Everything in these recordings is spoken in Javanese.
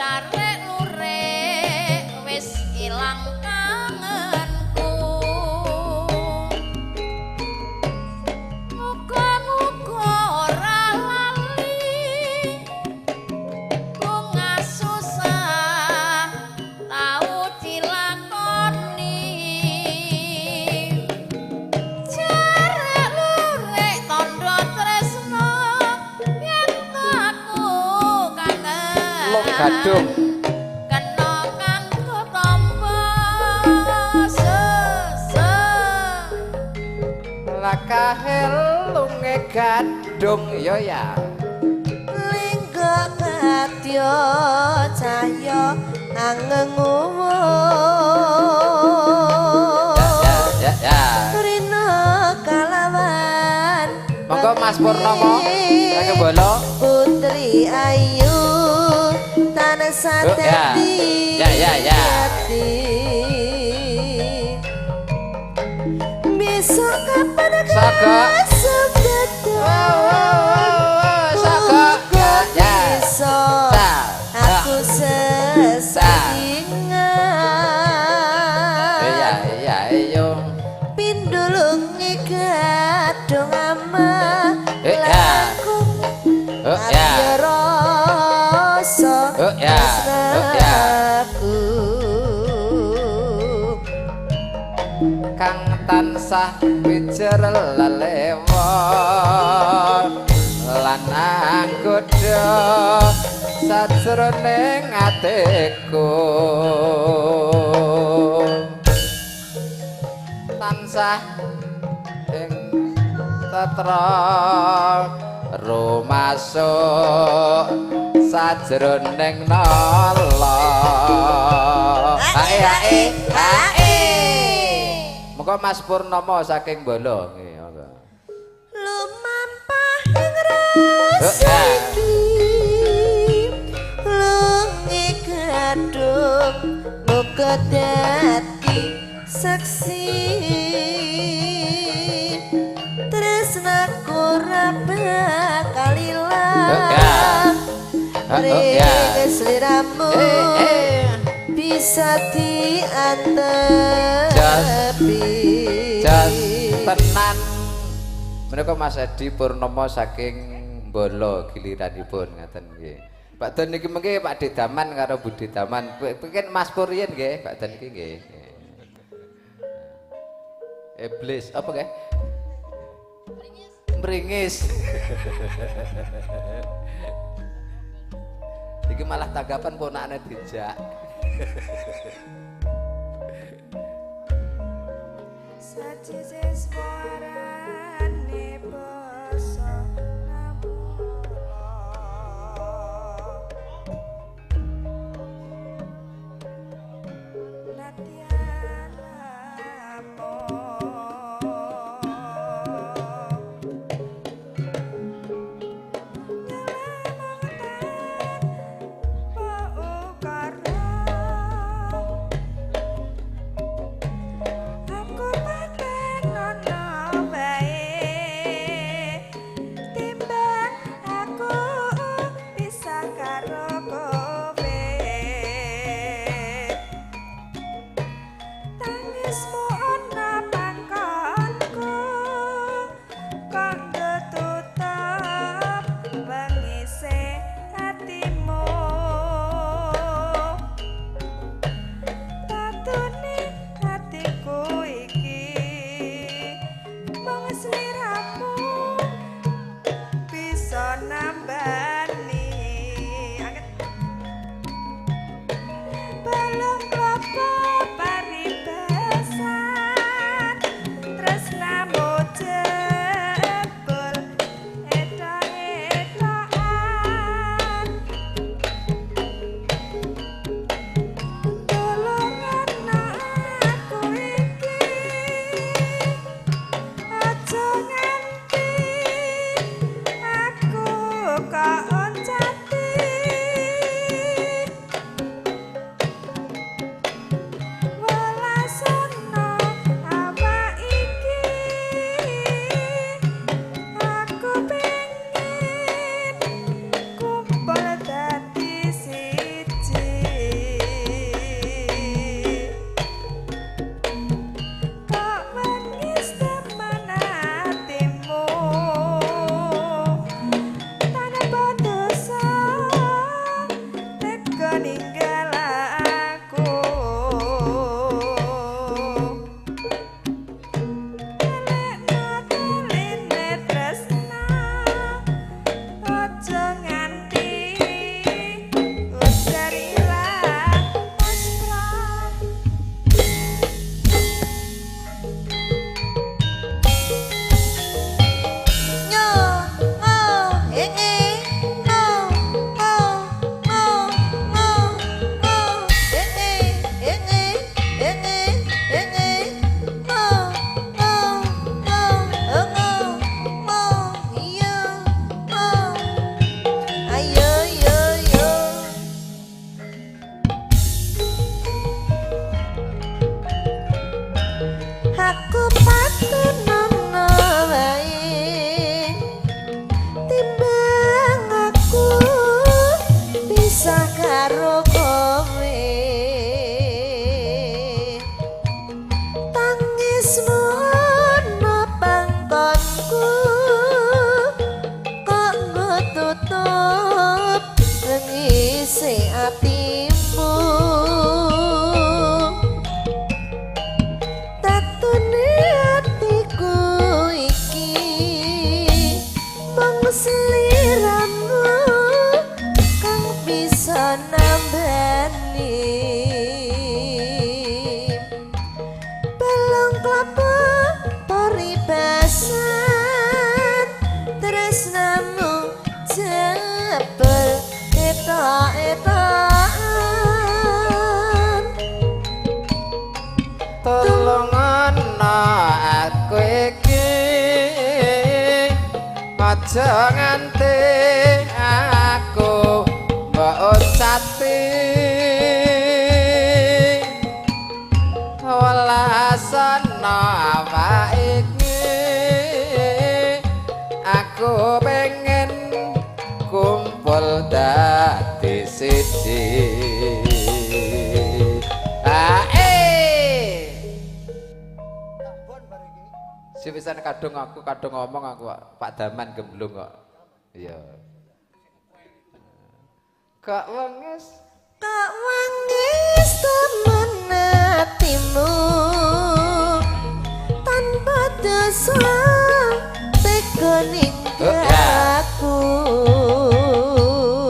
Jarik lurik wis ilang kangenku. Muga-muga ora lali bunga susah tau dilakoni. Jarik lurik tandha tresno yen aku kangen. Lung gadung. Kena kanggo tombo sese. Lakahe lunge gadung ya ya. Lingga kadya cahya angenguwo. Ya ya. Rina kalawan. Monggo Mas Purnomo saking Bolo. Putri ayu tansah Oh, ya. dadi Ya, ya, ya. ati. Besok kapan Saka. kesempatan Wow, wow, wow, wow, saka. Ya, ya. Bisa Sa. aku sesandingan. Iya, iya, iya. Pindulungi gadung ama Eh, ya. langkung Oh, ya. Rasa Oh, ya. Oh, ya. tresnaku. Kang tansah wijer lelewon lan anggodha sajroning atiku tansah ing tetra rumasuk sajroning nala. Ae ae ae. Monggo Mas Purnomo saking Bolo nggih, monggo. Lumampah ing rasa Oh, ya. iki lungi gadung muga dadi saksi tresnaku ora bakal ilang. Oh, ya. Ring sliramu Eh, eh. bisa diantepi. Jos tenan. Menika Mas Edi Purnomo saking Bolo giliranipun ngaten nggih. Pak Don niki mengke Pak De Daman karo Budi Daman. Pengen Mas Pur riyen nggih, Pak Don iki nggih. Iblis apa nggih? Meringis. Iki malah tanggapan ponakane dijak. Sajise swarane basa namula. Nadyan lamun nyelamong tanpa ukara. Aku paten ana nambani. Balung klapa paribasan tresnamu jebul etok-etokan. Tulung ana aku iki, aja nganti aku mbok ucati. Welasana awak iki, aku pengen kumpul dadi siji. Ah, eh. Si pisan kadung aku kadung ngomong aku kok, Pak Daman gemblung kok. Iya. Kok wengis Kak wangis temen atimu tanpa dosa tega Oh, ya. aku.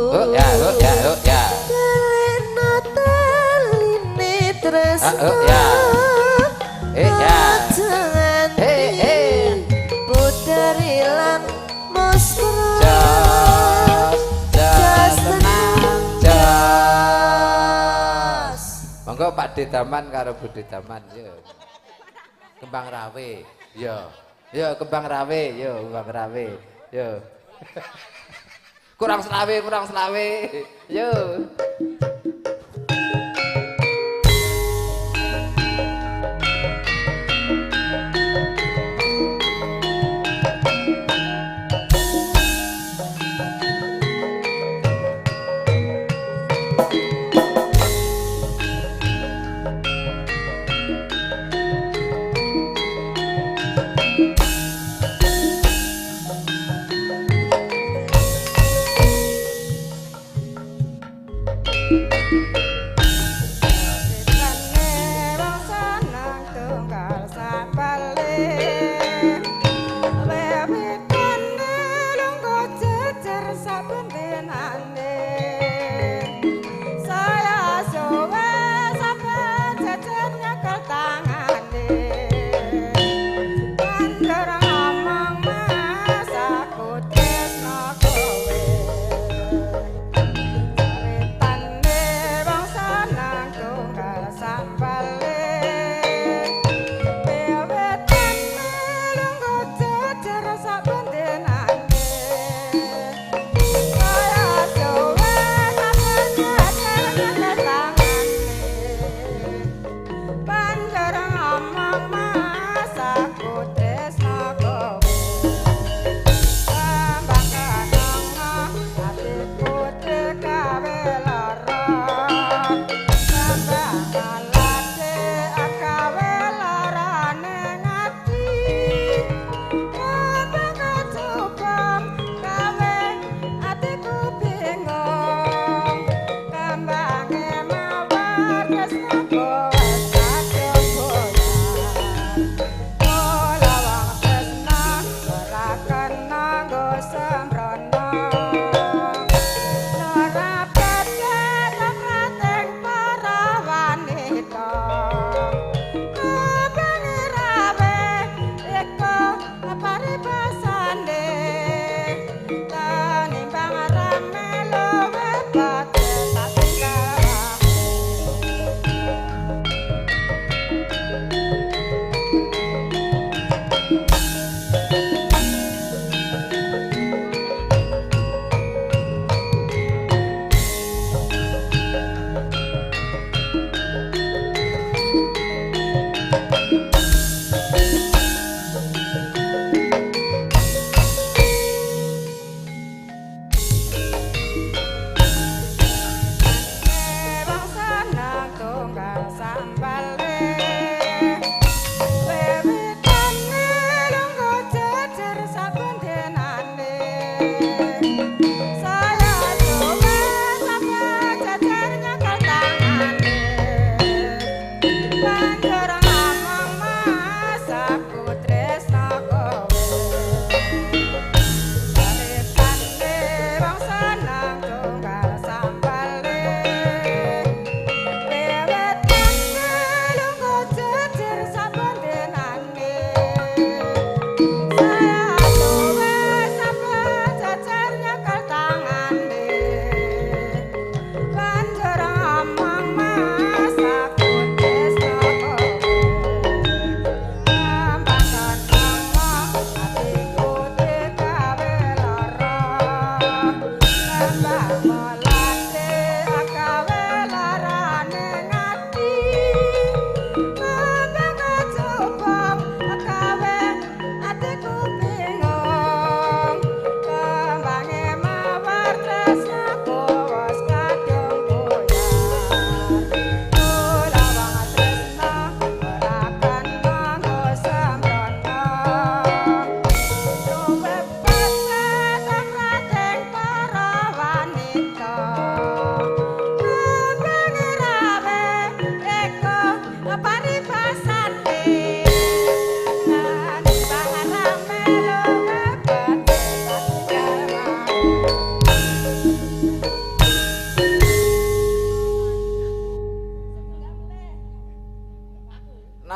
Oh ya, oh ya, oh ya. Kelena taline tresno. Ah, oh, ya. Eh, ya. Aja nganti Eh, eh. puter ilang muspro. Jos, jos tenang, jos. Jos. Monggo Pak D Daman karo Bu D Daman yo. Kembang Rawe, yo. Yo Kembang Rawe, yo Kembang Rawe, yo. Kurang selawe, kurang selawe. Yo.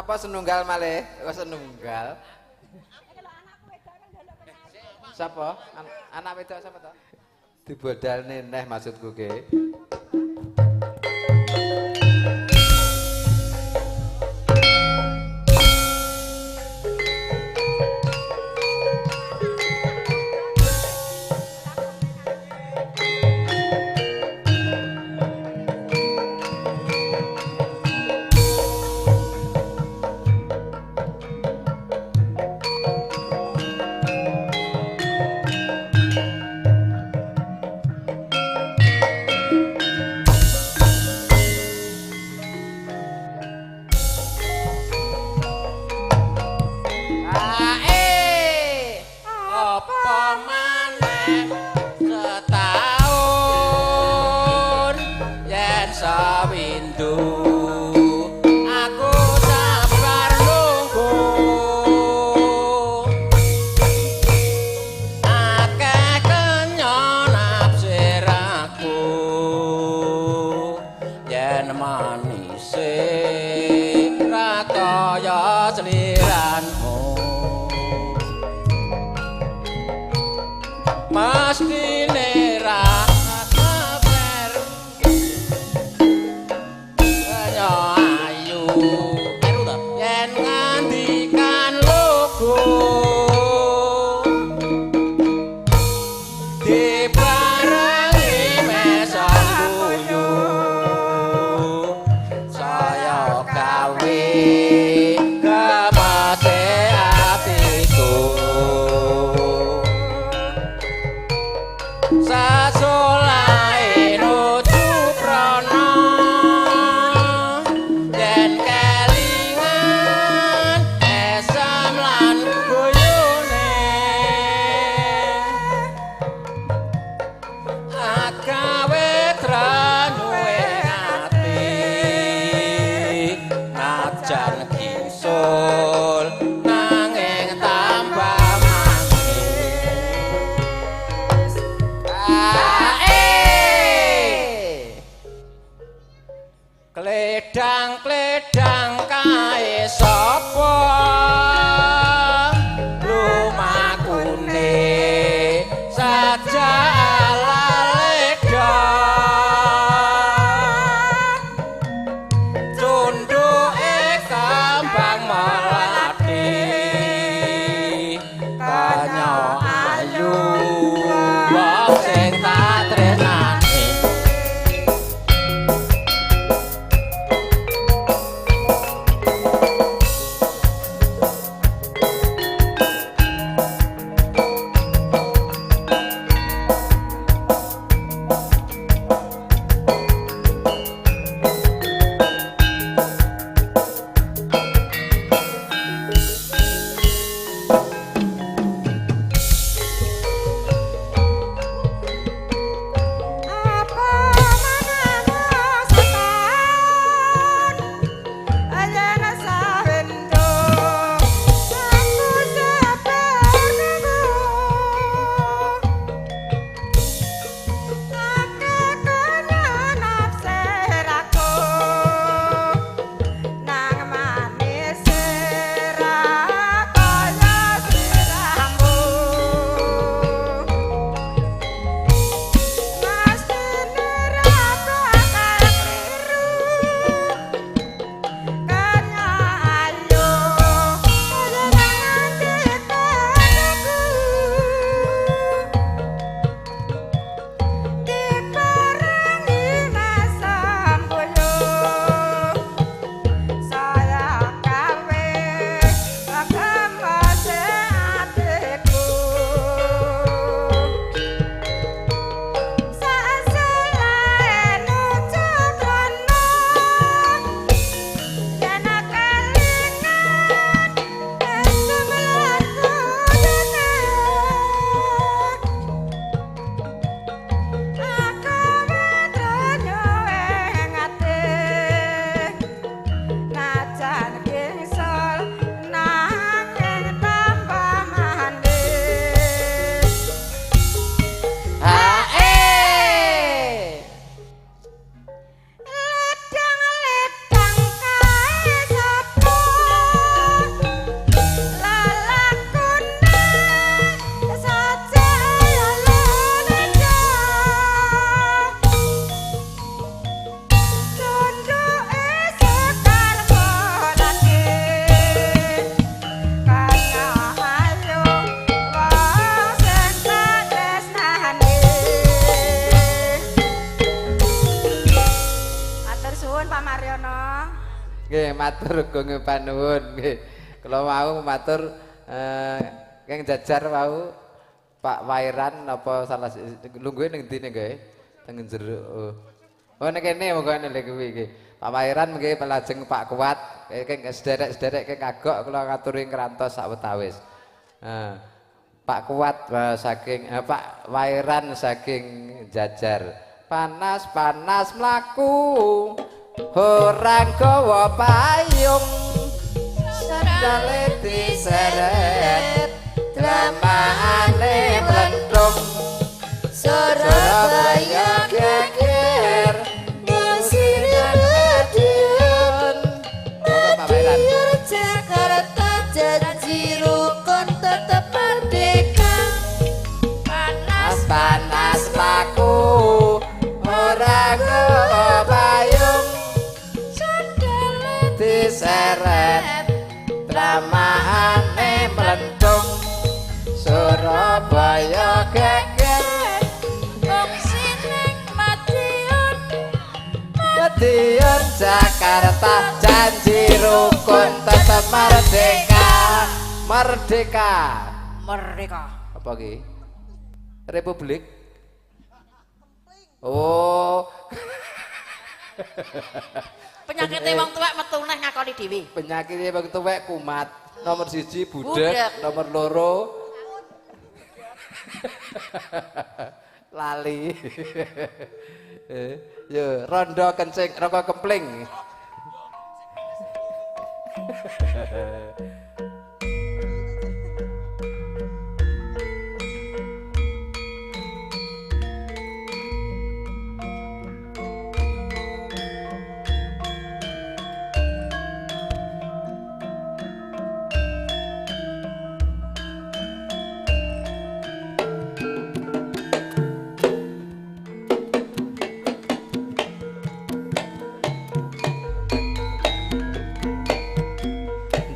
Napa senunggal malih? Kok senunggal? Sapa? Anak wedok sapa to? Dibodalne neh maksudku ke. Ae, apa maneh setaun yen sawindu aku sabar nunggu, akeh kenya nafsir aku yen manise ra kaya sliranmu, mestine ra kabar kaya ayu yen ngandikan lugu dibarengi mesang guyu saya gawe kemase atiku. Sasolahe nuju prana yen kelingan esam lan guyune, agawe tranyuwe ati najan gingsul nanging tambah manis. Ae. Kledang-kledang kae sapa lumakune saja laledha, cundhuke kembang melati kanya ayu wong sing tak tresnani. Pak Maryono. Nggih, matur gung panuwun nggih. Kula wau matur keng jajar wau Pak Wairan napa salah lungguhe ning ndi nggih? Teng jero. Oh ning kene monggo nek kuwi nggih. Pak Wairan nggih lajeng Pak Kuat keng sederek-sederek keng kagok kula ngaturi ngrantos sawetawis. Pak Kuat saking Pak Wairan saking Jajar. Panas-panas mlaku ora nggawa payung sandale diseret dramane mlentung Surabaya geger Musine Madiun Monggo, Pak Wairan. Madiun Jakarta janji rukun tetep merdeka. Panas panas mlaku ora nggawa payung sandale diseret dramane mlentung Surabaya geger wong sining Madiun. Madiun Jakarta janji rukun tetep merdeka. Merdeka. Merdeka. Apa ki? Republik. Oh, Penyakite wong tuwek metu neh ngakoni dhewe. penyakitnya wong tuwek kumat. Nomor 1 budek, Budek. nomor 2 lali. Yo, rondo kencing, roko kempling.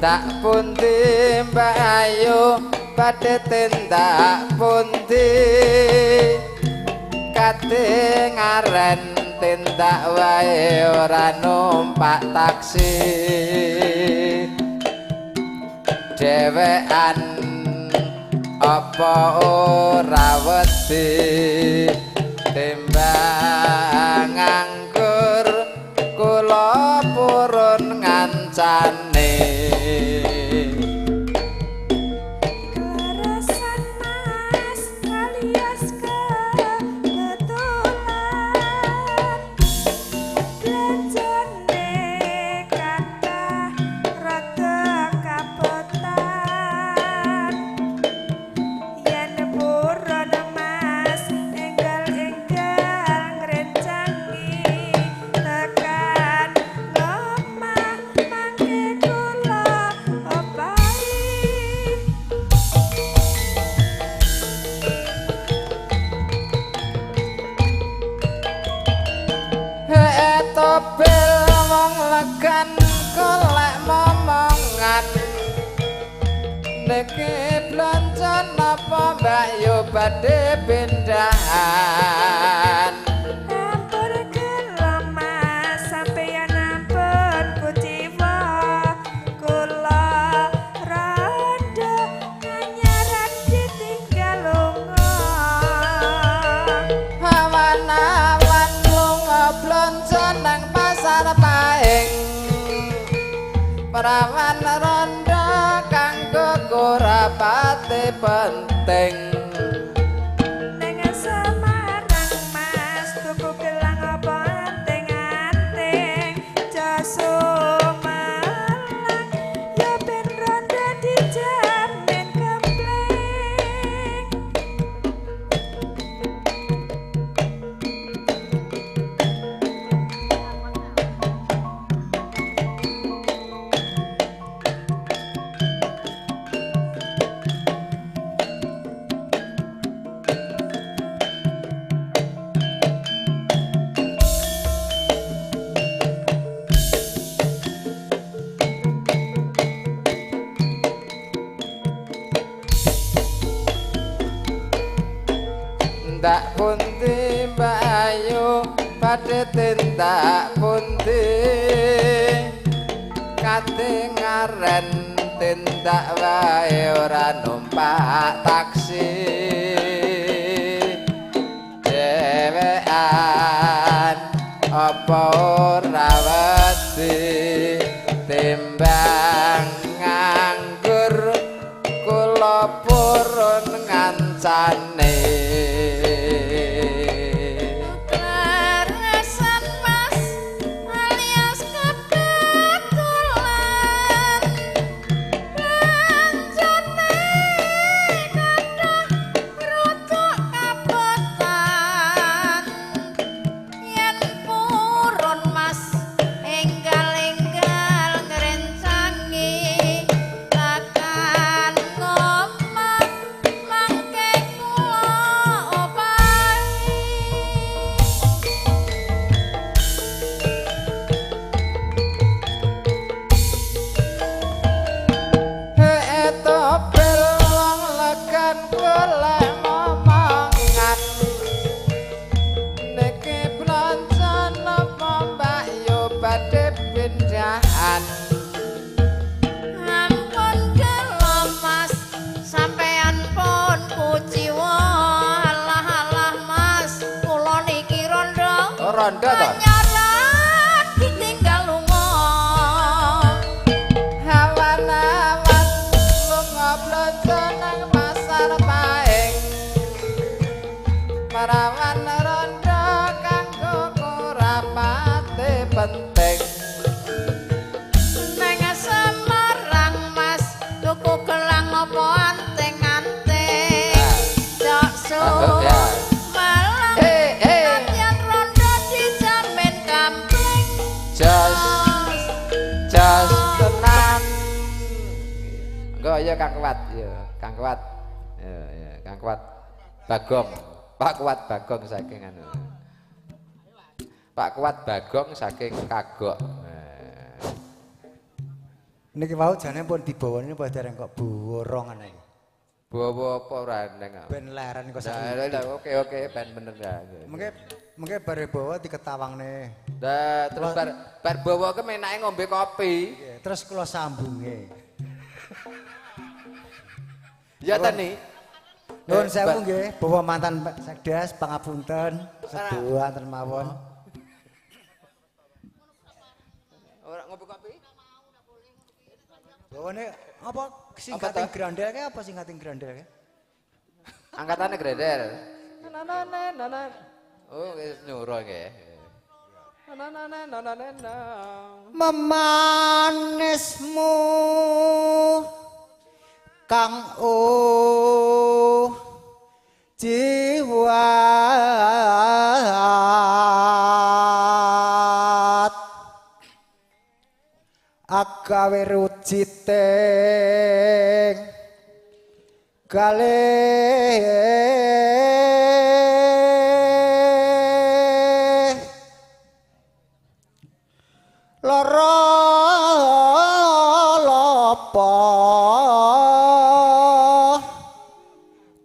Tak pundi Mbak Ayu badhe tindak pundi kate ngaren tindak wae ora numpak taksi dhewean apa ora wedi timbang nganggur kula purun ngancane. Kerasan mas alias kebetulan belanjane kathah rada kapotan yen purun mas enggal-enggal ngrencangi tekan ngomah mangke kula opahi. Tobel wong legan golek momongan niki blonjo napa Mbak Yu badhe pindahan. Ampun kula mas sampeyan ampun kuciwa kula rada nganyaran ditinggal lunga. Awan-awan lunga blonjo nang pasar Paing prawan rondo kanggo kurapate penting. Neng Semarang mas tuku gelang apa anting-anting Joso Malang ya ben rondo dijamin kempling. Ndak pundi Mbak Ayu badhe tindak pundi Lari ngaren tindak wae ora numpak taksi. Dhewean apa ora wedi timbang nganggur kula purun ngancane. Kleresan Mas alias kebetulan belanjane kathah rodok kabotan yen purun Mas enggal-enggal ngrencangi tekan ngomah mangke kula opahi. Topel wong legan golek momongan. Niki blonjo napa Mbak yo badhe pindahan. Ampun gelo Mas, sampean pun kuciwa. Alah alah Mas, kula niki rondo. Oh, rondo to? Anyaran ditinggal lunga. Hawan-hawan lunga blonjo nang pasar Paing. Marawan rondo kanggo kurapate penting. Neng Semarang Mas, tuku gelang apa anting-anting. Cok Ah, ya. Malang Eh, eh. latihan rondo dijamin kampleng. Jos jos tenan. Engko ya Kang Kuat, ya Kang Kuat. Ya ya Kang Kuat. Bagong. Pak Kuat Bagong saking anu. Pak Kuat Bagong saking Kagok. Nah. Niki wau jane pun dibawane apa dereng kok borongan iki. Bawa apa ora neng. Ben leren kok Nah, saiki. lah, oke oke ben bener ya. Mengke mengke bare bawa diketawangne. Lah terus bar bar bawa ke menake ngombe kopi. Nggih, terus kula sambunge. Ya ta nih. Nuwun sewu nggih, bawa mantan Pak Sekdes pangapunten sedoan mawon. Ora ngombe kopi? Bawane apa singkating grandel ke apa singkating grandel ke? Angkatane grendel. Na na na na na. Oh, wis nyuruh nggih. Na na na na na na na. Memanismu kang jiwat agawe rujiting galih lara lapa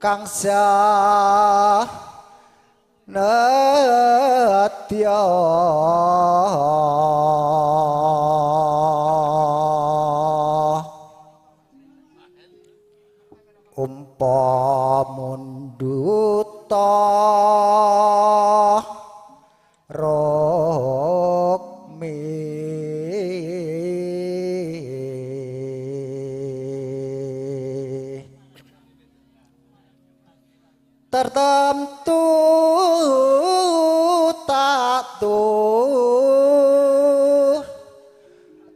kang nedya umpama munduta rukmi tertentu tak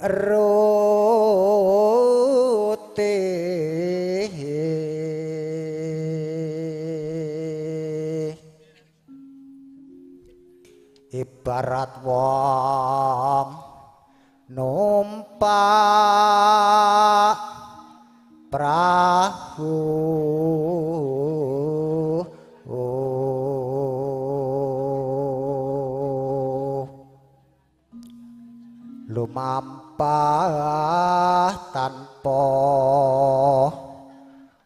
rute ibarat wong numpak prahu lumampah tanpa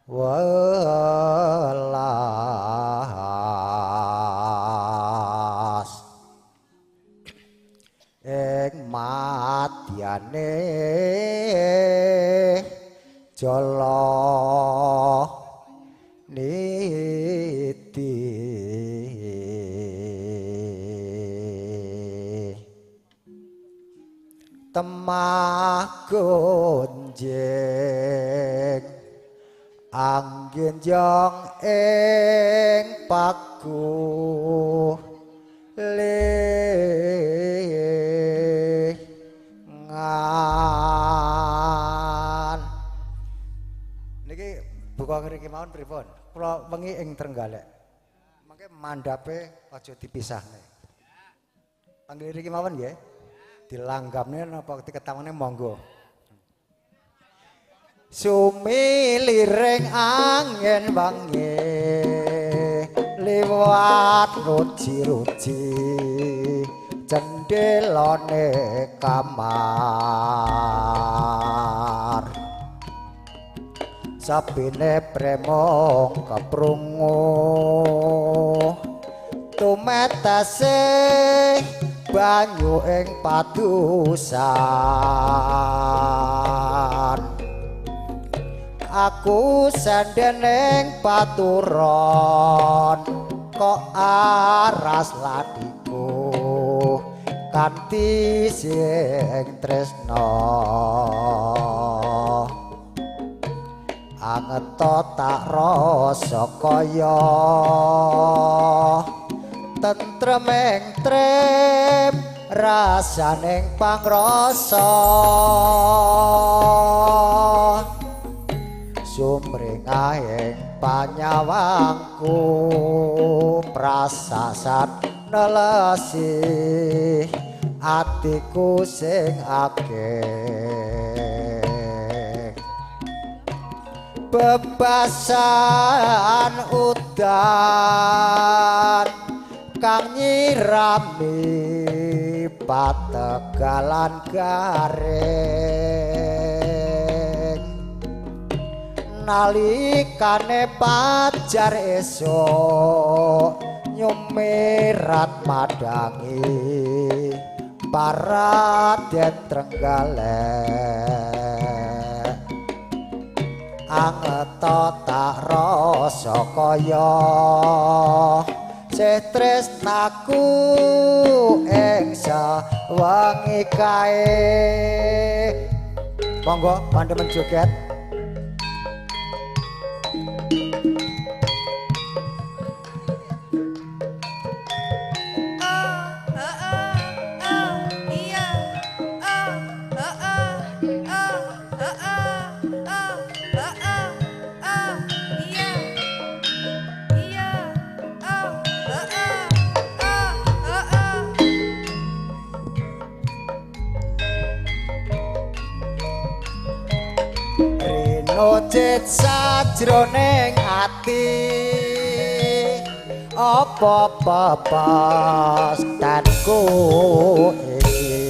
welas. Ing madyane jala niti temah gonjing anggenjong ing paku lengan. Niki buka ngriki mawon pripun? Kula wengi ing Trenggalek. Mangke mandhape aja dipisahne. Panggil ngriki mawon nggih. Dilanggamne napa diketawangane monggo. Sumiliring angin wangi liwat ruji-ruji cendelone kamar sapine premong keprungu tumetase banyu ing padusan. Aku senden ing paturon kok aras ladiku kanthi sing tresna angeto tak rasa kaya tentrem ing trem rasaning pangrasa sumringahing panyawangku prasasat nelesi atiku sing akeh bebasan udan kang nyirami pategalan garing nalikane pajar esuk nyumirat madangi paraden Trenggalek angeto tak rasa kaya sih tresnaku ing sawengi kae. Monggo pandemen joget. Rino sajroning ati apa pepestanku iki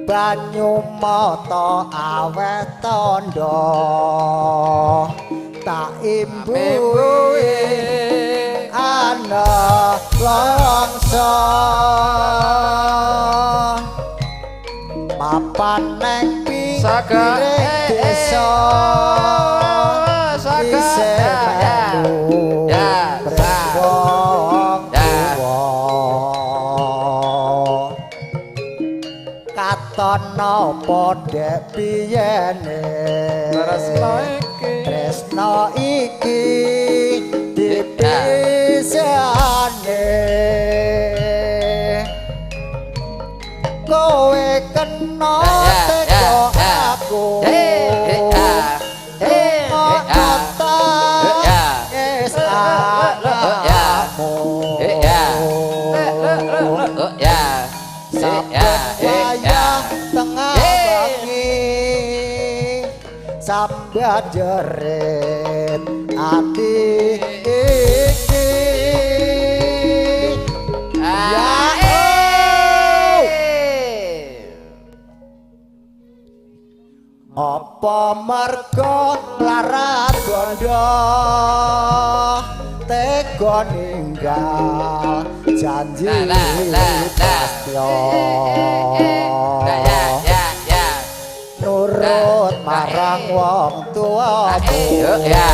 banyu mata awet tandha tak imbuhi ana langsa papan neng pinggire desa isih melu wong tuwa katon napa dek biyene tresna iki dipisane kowe kena tega aku es anakmu saben wayah tengah bengi sambat jerit ati iki ya. Apa mergo larat bondo tega ninggal Janji Lah, lah, lah, lah. prastya. Lah, ya, ya, ya. Nurut marang wong tuamu. Yo, ya.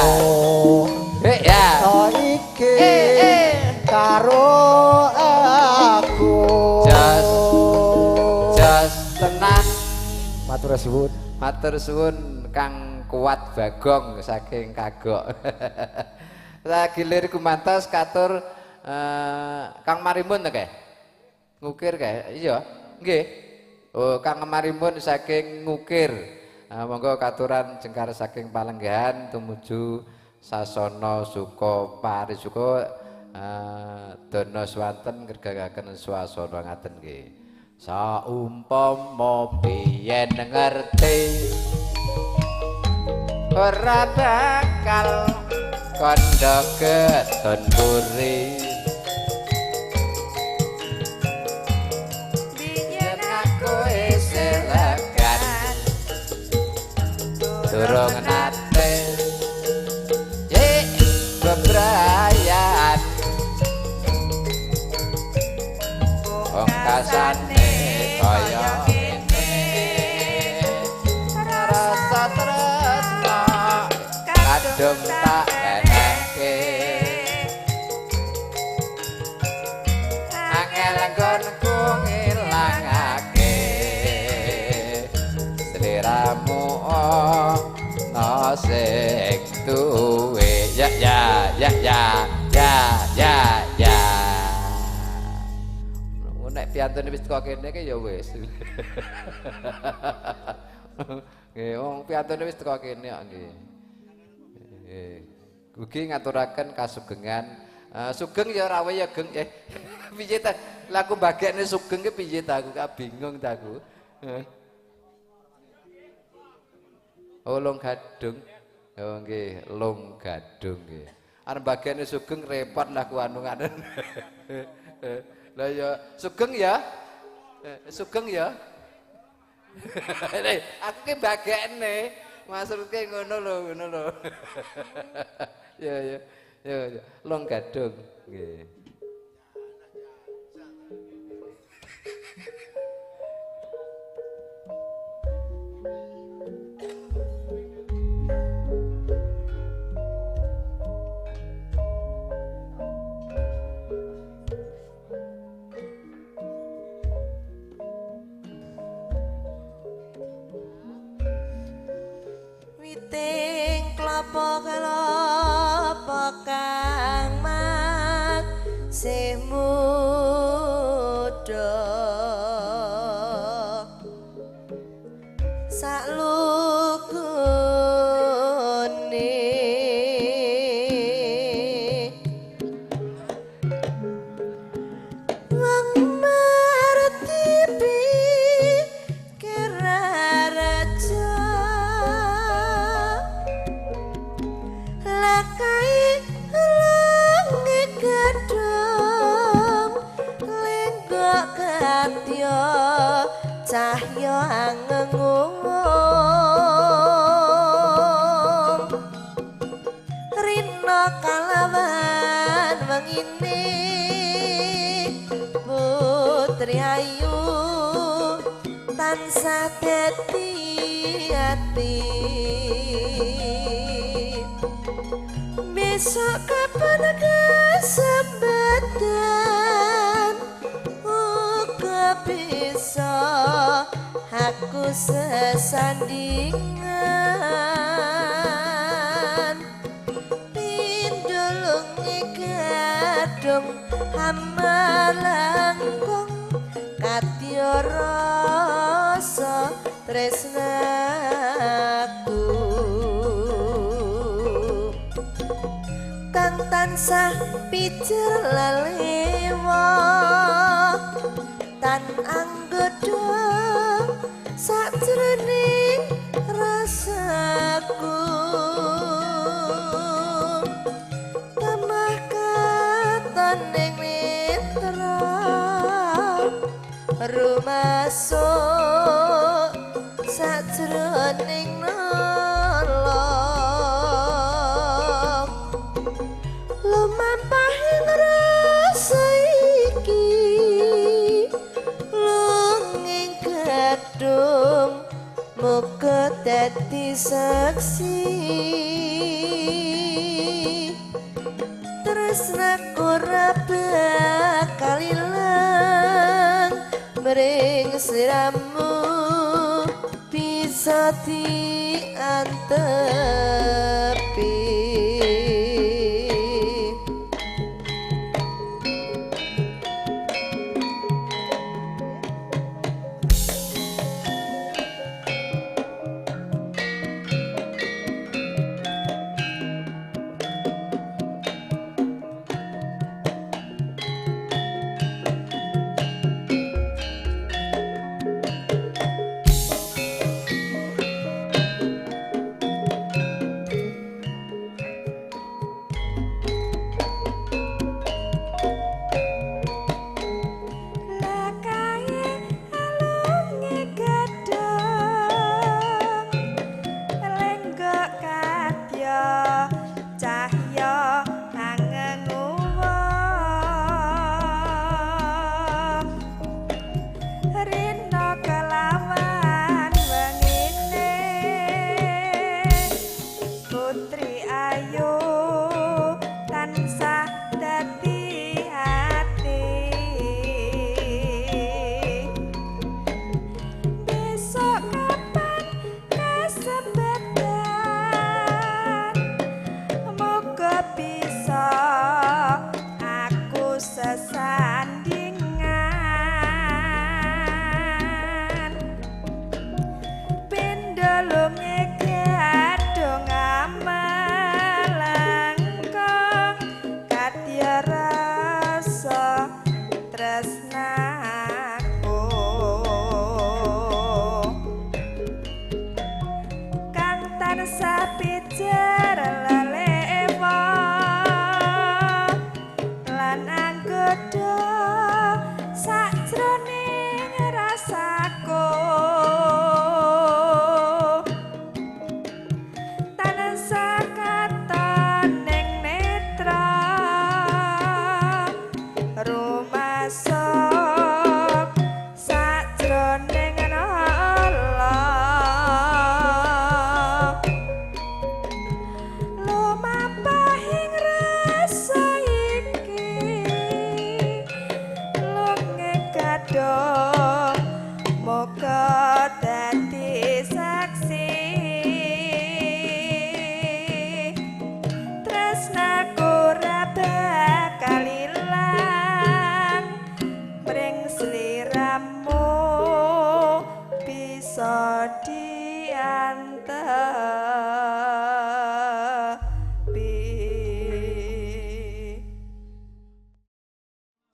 Eh, ya. Oh iki Eh, eh. karo aku. Jos. Jos tenan. Matur suwun. Matur suwun Kang Kuat Bagong saking Kagok. Lah gilir kumantos katur Kang Marimun to kae? Ngukir kae? Iya. Nggih. Oh, Kang Marimun saking Ngukir. Monggo katuran jengkar saking Palenggahan tumuju sasana suka parisuka dana swanten ngregakaken swasana ngaten nggih. Saumpama biyen ngerti ora bakal kandha keton buri. Biyen Yen aku isih legan durung nate cek bebrayan pungkasane kaya ngene rasa tresna kadung tak wenehke angel nggonku ngilangake sliramu ana sing duwe. Ya ya ya ya ya ya ya. Nek piyantune wis teko kene ki ya wis. Nggih, wong piyantune wis teko kene kok nggih. Nggih. Ugi ngaturaken kasugengan. Sugeng ya rawe ya geng. Piye ta? Lah aku bagekne sugeng ki piye ta aku kak bingung ta aku. Oh, long gadung. Oh nggih, long gadung nggih. Arep bagekne sugeng repot lah ku anu ngaten. Lah ya sugeng ya. Sugeng ya. Aku ki bagekne. Maksudke ngono lho, ngono lho. Ya ya. Ya ya, long gadung nggih. Witing klapa klapa kang mas sih muda saklukune wong marti pikir raja lakai langi gedung lenggok kadya cahya angengung rina kalawan wengine putri ayu tansah dadi ati besok kapan kesempatan uga bisa aku sesandingan pindulunge gadung hamalangkung kadya rasa tresnaku kang tansah pijel lelewa tan anggoda sakjroning rasaku tamah katon ning mitra rumaso sakjroning nolong lumampahing rasa iki Dadi saksi tresnaku ora bakal ilang mring sliramu bisa diantepi.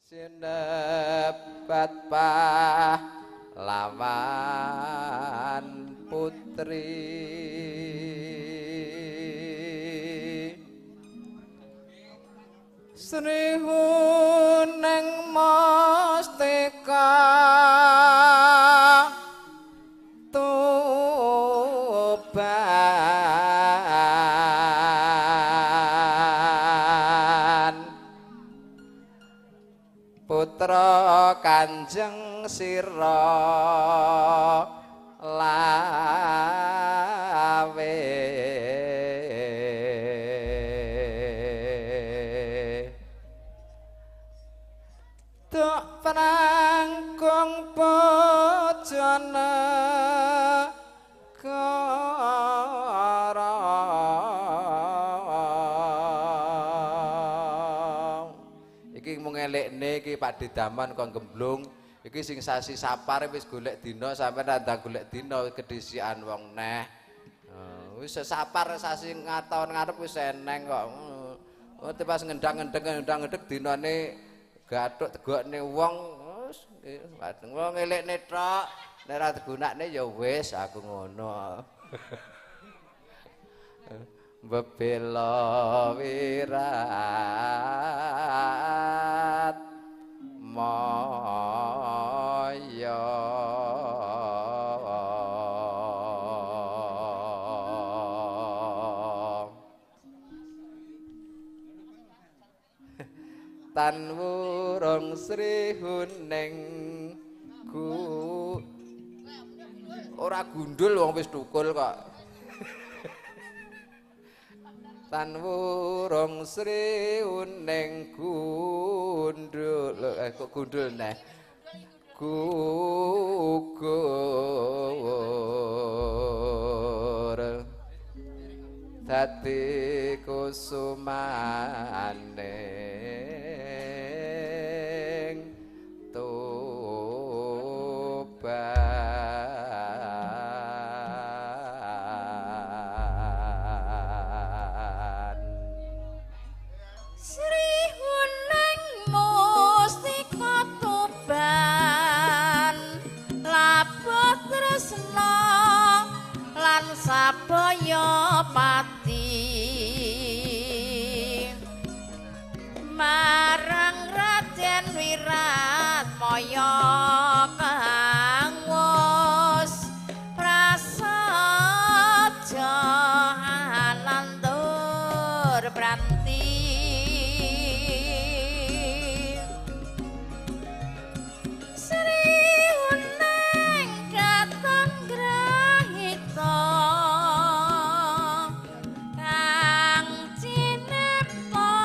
Sinebat pahlawan putri Sri Huneng Mustika Tuban putra Kanjeng Sira Lawe Duk prangkung bojone negara. Iki mung ngelekne iki Pak Didaman kok gemblung. Iki sing sasi sapar wis golek dina sampe ndang golek dina kedhisikan wong neh. Wis sapar sasi ngataun ngarep wis eneng kok. Oh pas ngendang-ngendeng dinane gathuk tegokne wong wis wong ngelekne tok. Nek ora digunakne ya wis aku ngono. Bebela wirat maya tan wurung Sri Huning ku ora gundul wong wis tukul kok. Tan wurung sri uning gundul. Kok gundul neh? Gugur. Dadi kusumaning Tuban. Sri Huning Mustika Tuban labuh tresna lan sabaya pati marang Raden Wiratmaya kang wus prasaja alantur pranti. Sri Huning katon grahita kang cinipta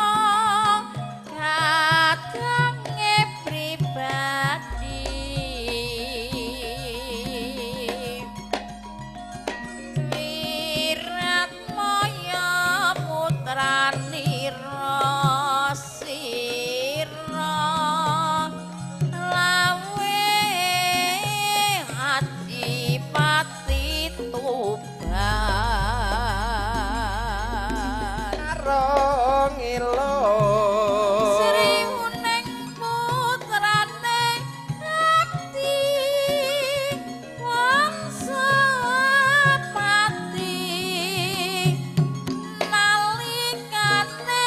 kadange pribadi. Wiratmaya putranira sira lawe adipati Tuban. Arung ilo. Sri Huning putrane abdi wangsa pati nalikane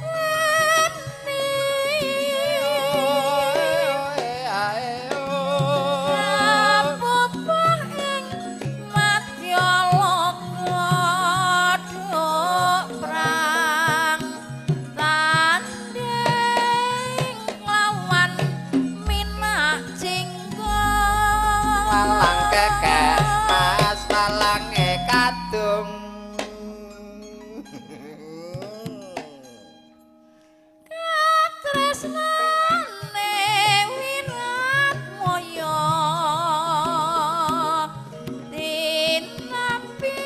weni kapupuh ing madyaloka duk prang tanding lawan Minak Jingga. Walang kekek mas walange kadung. Katresnane Wiratmaya tinampi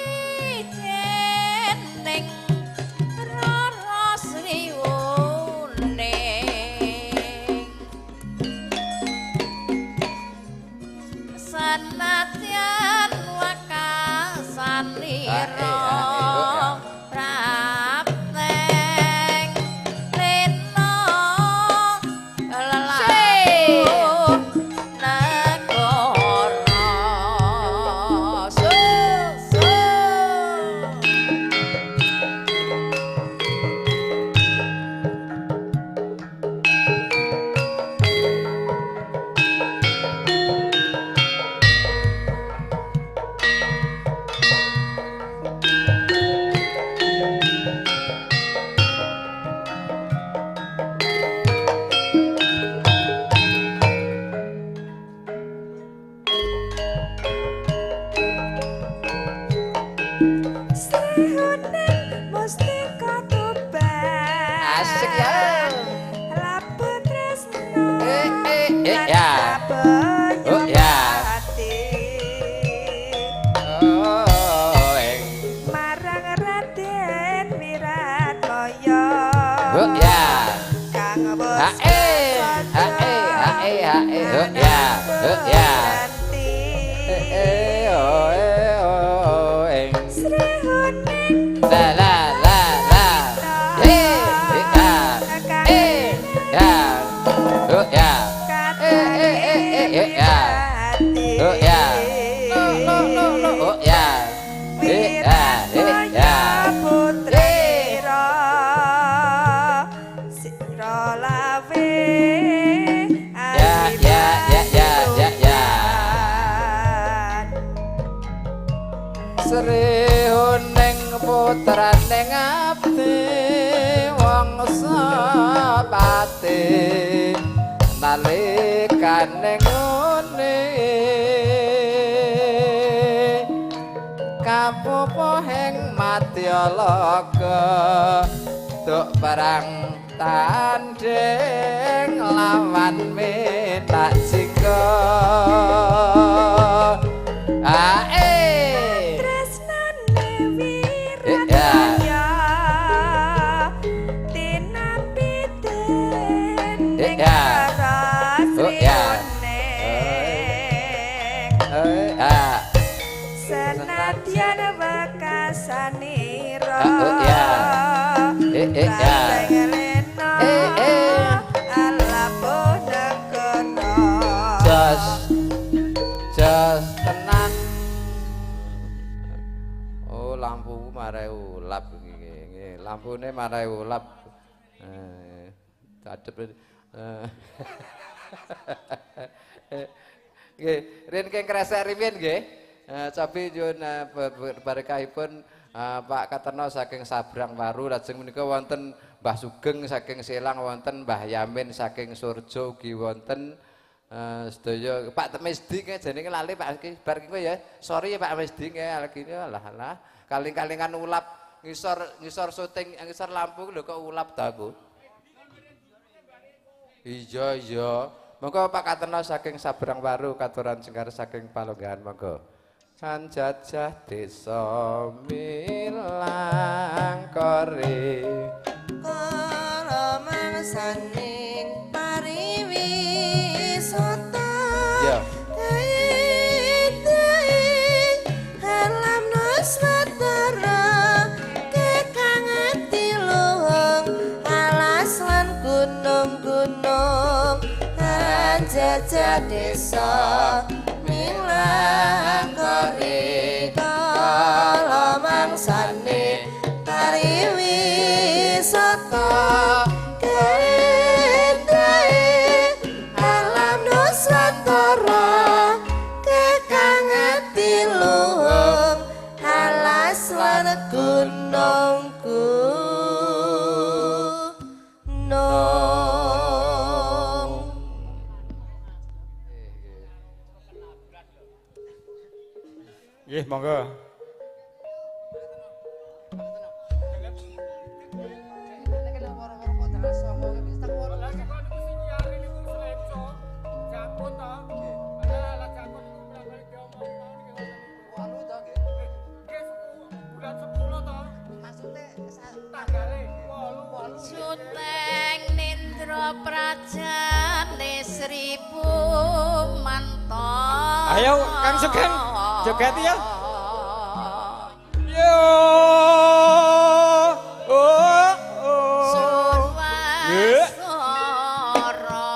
dening Rara Sri Huning. Senadyan wekasanira prapteng lena lelaku negara. Su su. Sri Huning Mustika Tuban Asik ya. Labuh tresna Eh, eh, eh, lan ya. sabaya Oh, ya. pati Oh, eng. marang Raden Wiratmaya Oh, ya. kang wus Ha eh, ha eh, ha eh, ha eh, oh ya, oh ya. Eh, eh, oh, eh, oh, eng. Sri Huning La la la la. Eh, eh, ah. Eh, ya. Oh, ya. Eh, eh, eh, eh, eh, ya. Oh, ya. No, no, no, no. Oh, ya. Eh, ah, eh, ya. Putrira sira lawe Ya, ya, ya, ya, ya, ya. Sri Huning putrane ngabdi wong sapati nalikane ngene kapupuhing Wadyalaga duk perang tanding lawan Menak Jingga. Ae Tresnane Ya. wirataya tinampi dening Ya. para Oh, ya. sriuning. Ah. Senadyan wekasanira Ah, oh, ya. Eh, ya. Banteng lena Eh, eh. alabuh negara. Jos jos tenan. Oh, lampuku marai ulap iki nggih. Lampune marai ulap. Adep. Nggih, rin keng kresek riyin nggih. Cobi nyuwun berkahipun Pak Kateno saking Sabrang Waru, lajeng menika wonten Mbah Sugeng saking Selang, wonten Mbah Yamin saking Surjo ugi wonten sedaya Pak Mesdi nggih jenenge lali Pak iki bar iki ya. Sorry ya Pak Mesdi nggih lagi alah alah kaling-kalingan ulap ngisor ngisor syuting ngisor lampu lho kok ulap ta aku. Iya iya. Monggo Pak Kateno saking Sabrang Waru katuran jengkar saking Palonggahan monggo. Sanjajah desa Milangkori Kala mangsaning pariwisata Ya. Dae alam nuswantara kekang ati luhung alas lan gunung-gunung anjajah desa Milangkori kala mangsane pariwisata keendahe alam nuswantara kekang ati luhung alas lan gunung gunung. Nggih, monggo. Suteng Nindra Prajane Sri Pumanto. Ayo, Kang Sugeng, joget ya. Yo. Oh, oh. Nggih. Surwasara.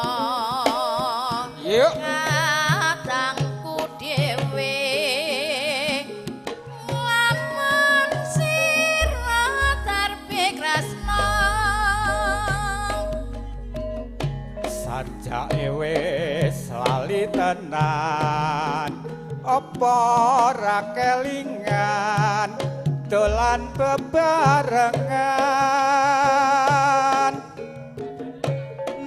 Yuk. Katangku dhewe lamun sira darbe kresna. Sajake wis lali tenan, apa ora kelingan dolan bebarengan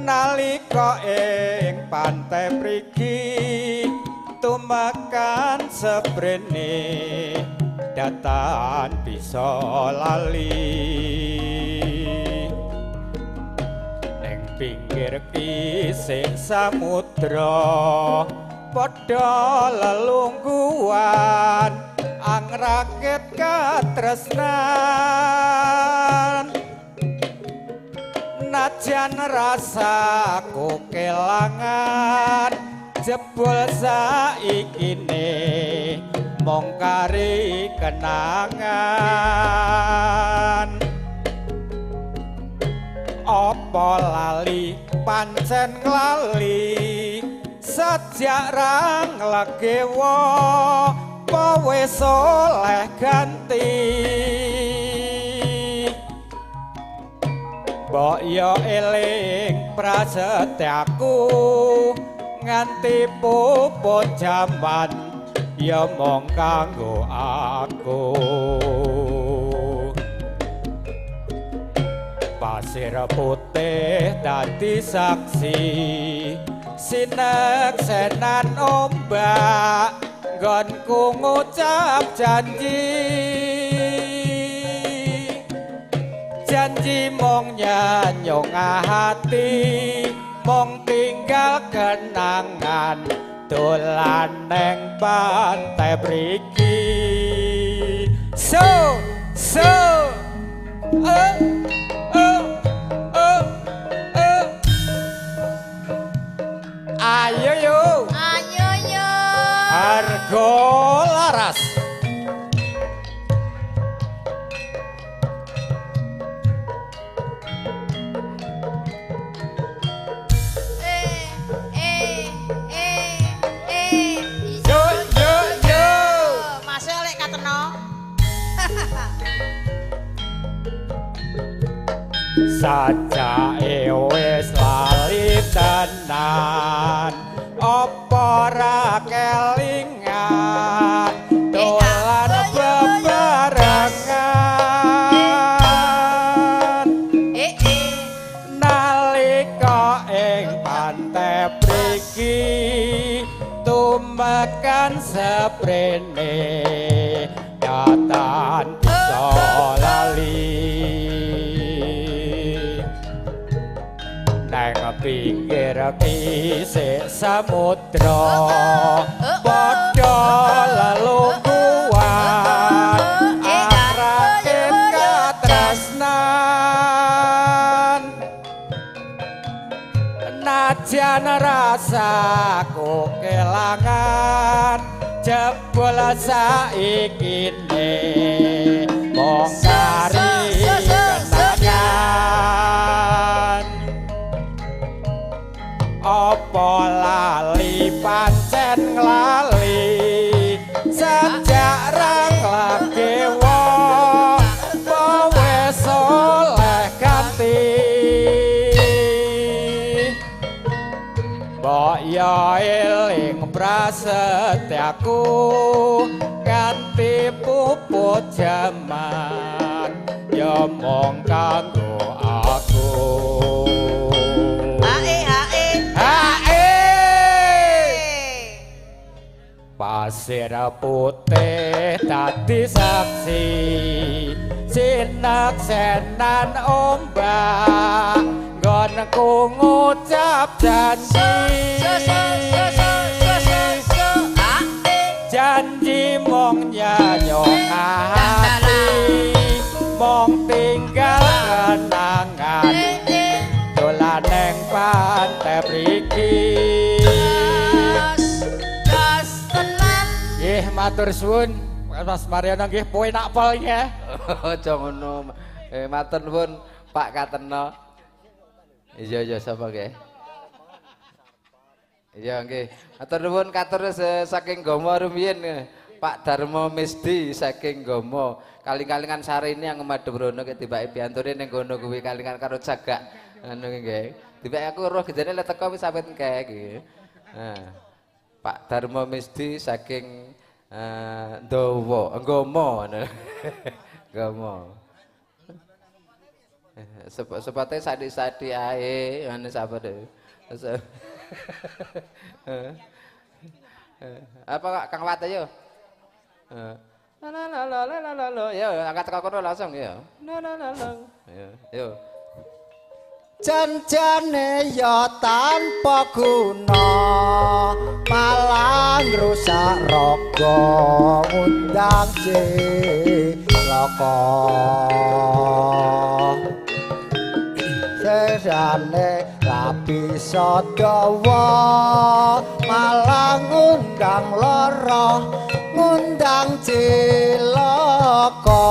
nalika ing pantai Prigi tumekan seprene datan bisa lali ning pinggir isih samudra padha lelungguan angrakit katresnan najan rasaku kelangan jebul saikine mung kari kenangan. Apa lali pancen lali sejak rang legewa apa wis oleh ganti. Mbok yo eling prasetyaku nganti puput jaman ya mung kanggo aku. Pasir putih dadi saksi sineksenan ombak nggonku ngucap janji. Janji mong nyanyong hati, mong tinggal kenangan dolan neng pantai mriki. So so oh oh oh oh. Ayo yo, Ayo yo. Argo Laras. Eh eh eh eh. Yo yo yo. Mas lek kateno. Sajake wis lali tenan, apa ra kelingan dolan bebarengan Eh eh. nalika ing pantai mriki tumekan seprene datan bisa lali neng pinggir kisik samudra padha lelungguhan akrake katresnan najan rasaku kelangan jebul saikine mung kari kenangan. Apa lali pancen lali sejak rang lagi wis oleh ganti. Mbok yo eling prasetyaku kanthi puput jaman ya mung kanggo aku. Hae hae. Hae. Pasir putih dadi saksi sinaksenan ombak nggonku ngucap janji. So so so so so so so. Hae. Janji mung nyanyong ati, mung tinggal kenangan Eh eh. dolan neng pantai mriki. Gas gas tenan. Nggih matur suwun Mas Mariono nggih penak pol nggih. Aja ngono. Matur nuwun Pak Kateno. Iya iya sapa nggih? Iya nggih. Matur nuwun katur saking Gomo rumiyin Pak Darmo Misdi saking Gomo. Kaling-kalingan sarene yang Madobrono ke tibake piantune ning kono kuwi kalingan karo cagak ngono nggih. Tibake aku roh gejane lek teko wis sampe engke iki. Nah, Pak Darmo Misdi saking Dawa, Gomo. Gomo. Sepate sadi-sadi ae ngono sapa deh. Apa Kang Wat ayo? La la la la la la la. Yo angkat teko kono langsung ya. La la la la. Yo yo. Janjane ya tanpa guna malah ngrusak raga ngundang cilaka. Sesane ra bisa dawa malah ngundang lara ngundang cilaka.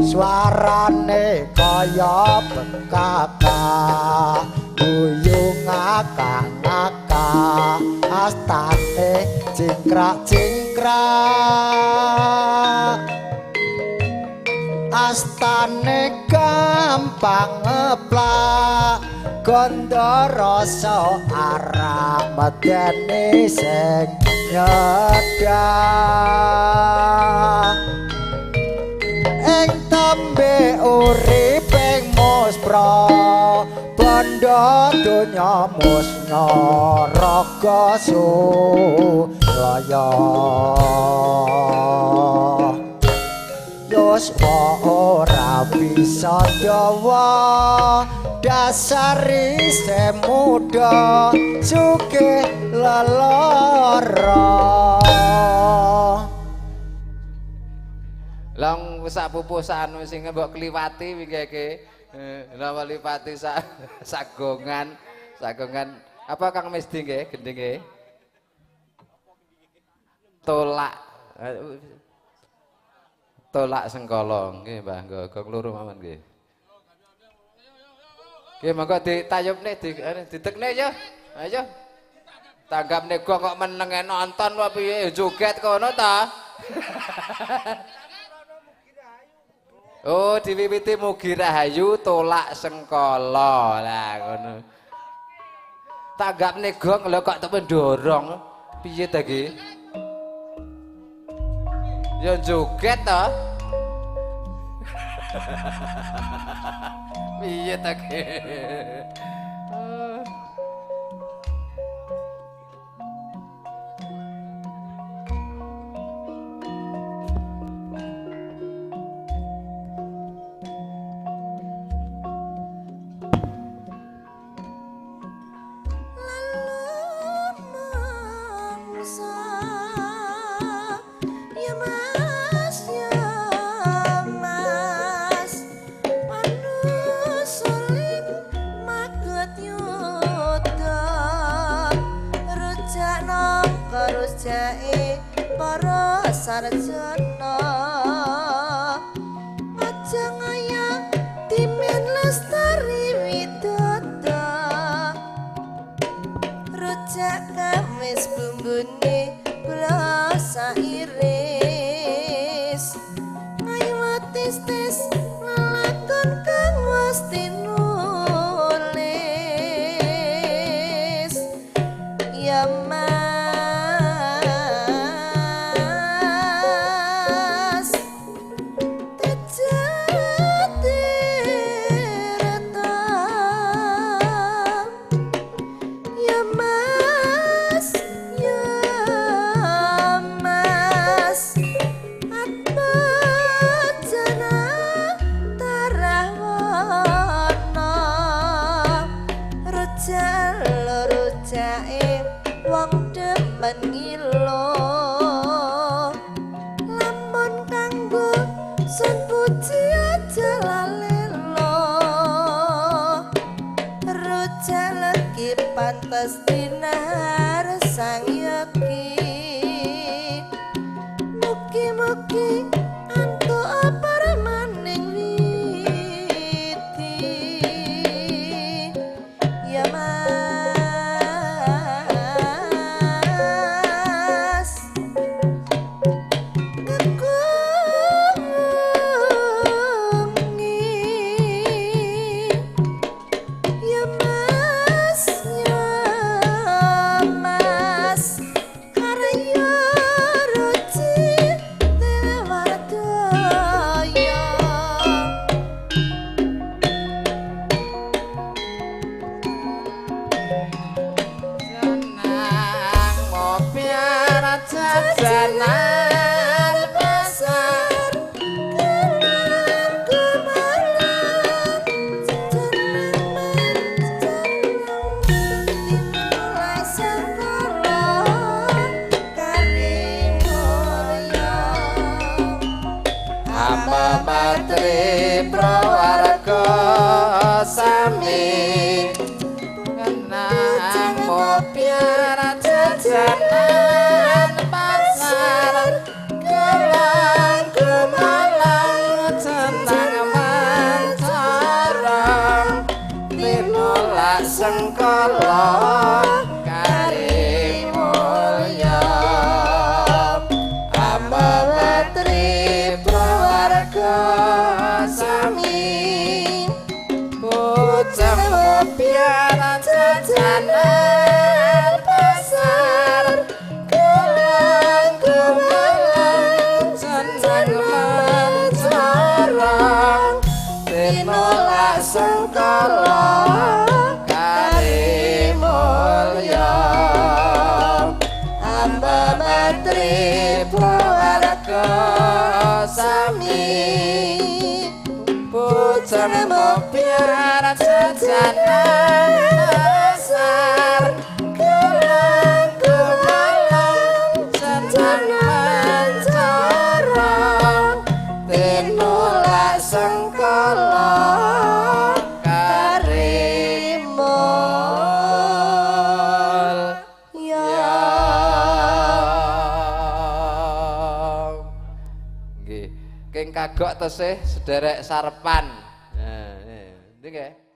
Suarane kaya bekakak guyu ngakak-ngakak astane cingkrak-cingkrak astane gampang ngeplak gondo rasa arak medeni sing nyedak ing tembe uriping muspra bondo donya musna raga sulaya. Yo Yuswa ora bisa dawa dasar isih muda sugih lelara. Lah sak pupuh sak anu sing mbok kliwati wingi. Lah liwati sak sagongan, sagongan apa Kang Mesdi nggih gendinge? Tolak. Tolak sengkala nggih Mbah, nggo loro mawon nggih. Nggih monggo ditayubne ditekne ya. Ayo. Tanggapne gong kok menenge nonton apa piye joget kono ta? Oh, diwiwiti Mugi Rahayu tolak sengkala. Lah ngono. Tanggapne gong lho kok temen dorong. Piye ta iki? Ya joget ta? Piye ta ki? Para sarjana aja ngaya timen lestari widodo rujak kamis bumbune gula sairis ngayu tis-tis lelakon kang wis tinulis ya pantes dinar sang yeki mugi-mugi antuk parmaning widi ya Mas kekungi ya Mas jajanan pasar kelang kemalang jeneng tinulak sengkala kari mulya ama matri prawarga sami kenang mopiar jajanan pasar kelang kemalang jeneng mancarang tinulak sengkala kari mulya ama matri prawarga sami bocah mopiar jajanan pasar kelang kemalang jeneng mancarang tinulak sengkala kari mulya amba matri prawarga sami bocah kopiar jajanan pasar gelang gelang senang mancara tinulak sengkala karimo ya. Nggih, king kagok tesih sederek sarepan. Nah, nggih.